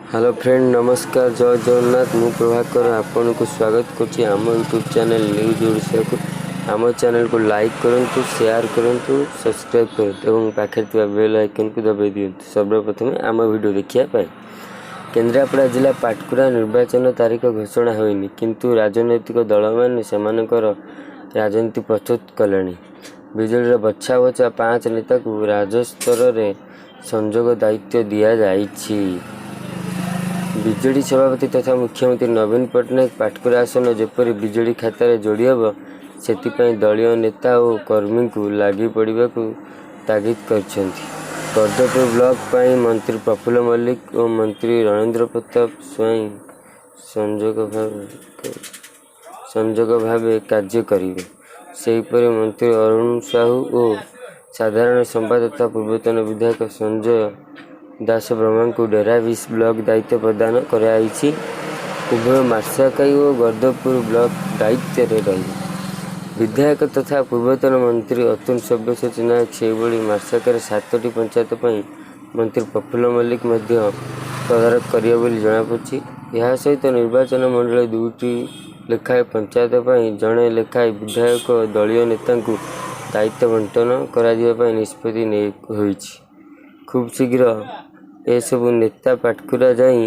Hello friend, ନମସ୍କାର, ଜୟ ଜଗନ୍ନାଥ। ମୁଁ ପ୍ରଭାକର ଆପଣଙ୍କୁ ସ୍ୱାଗତ କରୁଛି ଆମ ୟୁଟ୍ୟୁବ୍ ଚ୍ୟାନେଲ୍ ନ୍ୟୁଜ୍ ଓଡ଼ିଶାକୁ। ଆମ ଚ୍ୟାନେଲକୁ ଲାଇକ୍ କରନ୍ତୁ, ସେୟାର କରନ୍ତୁ, ସବସ୍କ୍ରାଇବ୍ କରନ୍ତୁ ଏବଂ ପାଖରେ ଥିବା ବେଲ୍ ଆଇକନ୍କୁ ଦବାଇ ଦିଅନ୍ତୁ ସର୍ବପ୍ରଥମେ ଆମ ଭିଡ଼ିଓ ଦେଖିବା ପାଇଁ। କେନ୍ଦ୍ରାପଡ଼ା ଜିଲ୍ଲା ପାଟକୁରା ନିର୍ବାଚନ ତାରିଖ ଘୋଷଣା ହୋଇନି, କିନ୍ତୁ ରାଜନୈତିକ ଦଳମାନେ ସେମାନଙ୍କର ରଣନୀତି ପ୍ରସ୍ତୁତ କଲେଣି। ବିଜେଡ଼ିର ବଛା ବଛା ପାଞ୍ଚ ନେତାଙ୍କୁ ରାଜ୍ୟସ୍ତରରେ ସଂଯୋଜକ ଦାୟିତ୍ୱ ଦିଆଯାଇଛି। ବିଜେଡି ସଭାପତି ତଥା ମୁଖ୍ୟମନ୍ତ୍ରୀ ନବୀନ ପଟ୍ଟନାୟକ ପାଟକୁରା ଆସନ ଯେପରି ବିଜେଡି ଖାତାରେ ଯୋଡ଼ିହେବ, ସେଥିପାଇଁ ଦଳୀୟ ନେତା ଓ କର୍ମୀଙ୍କୁ ଲାଗିପଡ଼ିବାକୁ ତାଗିଦ କରିଛନ୍ତି। ଗର୍ଦ୍ଦପୁର ବ୍ଲକ ପାଇଁ ମନ୍ତ୍ରୀ ପ୍ରଫୁଲ୍ଲ ମଲ୍ଲିକ ଓ ମନ୍ତ୍ରୀ ରଣେନ୍ଦ୍ର ପ୍ରତାପ ସ୍ୱାଇଁ ସଂଯୋଜକ ଭାବେ କାର୍ଯ୍ୟ କରିବେ। ସେହିପରି ମନ୍ତ୍ରୀ ଅରୁଣ ସାହୁ ଓ ସାଧାରଣ ସମ୍ପାଦକ ତଥା ପୂର୍ବତନ ବିଧାୟକ ସଞ୍ଜୟ ଦାସବର୍ମାଙ୍କୁ ଡେରାବିଶ ବ୍ଲକ ଦାୟିତ୍ୱ ପ୍ରଦାନ କରାଯାଇଛି। ଉଭୟ ମାର୍ଶାଘାଇ ଓ ଗର୍ଦ୍ଦପୁର ବ୍ଲକ ଦାୟିତ୍ୱରେ ରହିବେ ବିଧାୟକ ତଥା ପୂର୍ବତନ ମନ୍ତ୍ରୀ ଅତନୁ ସବ୍ୟସାଚୀ ନାୟକ। ସେହିଭଳି ମାର୍ଶାଘାଇର ସାତଟି ପଞ୍ଚାୟତ ପାଇଁ ମନ୍ତ୍ରୀ ପ୍ରଫୁଲ୍ଲ ମଲ୍ଲିକ ମଧ୍ୟ ତଦାରଖ କରିବେ ବୋଲି ଜଣାପଡ଼ିଛି। ଏହା ସହିତ ନିର୍ବାଚନ ମଣ୍ଡଳୀର ଦୁଇଟି ଲେଖାଏଁ ପଞ୍ଚାୟତ ପାଇଁ ଜଣେ ଲେଖାଏଁ ବିଧାୟକ ଓ ଦଳୀୟ ନେତାଙ୍କୁ ଦାୟିତ୍ୱ ବଣ୍ଟନ କରାଯିବା ପାଇଁ ନିଷ୍ପତ୍ତି ହୋଇଛି। ଖୁବ୍ ଶୀଘ୍ର ଏସବୁ ନେତା ପାଟକୁରା ଯାଇ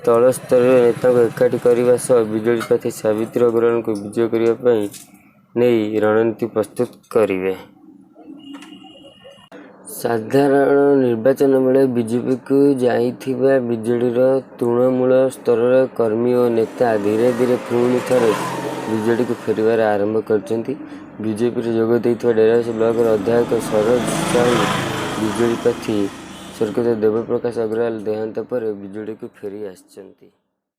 ତଳ ସ୍ତରୀୟ ନେତାଙ୍କୁ ଏକାଠି କରିବା ସହ ବିଜେଡି ପ୍ରାର୍ଥୀ ସାବିତ୍ରୀ ଅଗ୍ରୱାଲଙ୍କୁ ବିଜୟୀ କରିବା ପାଇଁ ନେଇ ରଣନୀତି ପ୍ରସ୍ତୁତ କରିବେ। ସାଧାରଣ ନିର୍ବାଚନ ବେଳେ ବିଜେପିକୁ ଯାଇଥିବା ବିଜେଡିର ତୃଣମୂଳ ସ୍ତରର କର୍ମୀ ଓ ନେତା ଧୀରେ ଧୀରେ ପୁଣି ଥରେ ବିଜେଡିକୁ ଫେରିବାର ଆରମ୍ଭ କରିଛନ୍ତି। ବିଜେପିରେ ଯୋଗ ଦେଇଥିବା ଡେରାବିଶ ବ୍ଲକର ଅଧ୍ୟକ୍ଷ ସରୋଜ ସାହୁ ବିଜେଡି ପ୍ରାର୍ଥୀ ସ୍ୱର୍ଗତ ଦେବପ୍ରକାଶ ଅଗ୍ରୱାଲ ଦେହାନ୍ତ ପରେ ବିଜେଡିକୁ ଫେରି ଆସିଛନ୍ତି।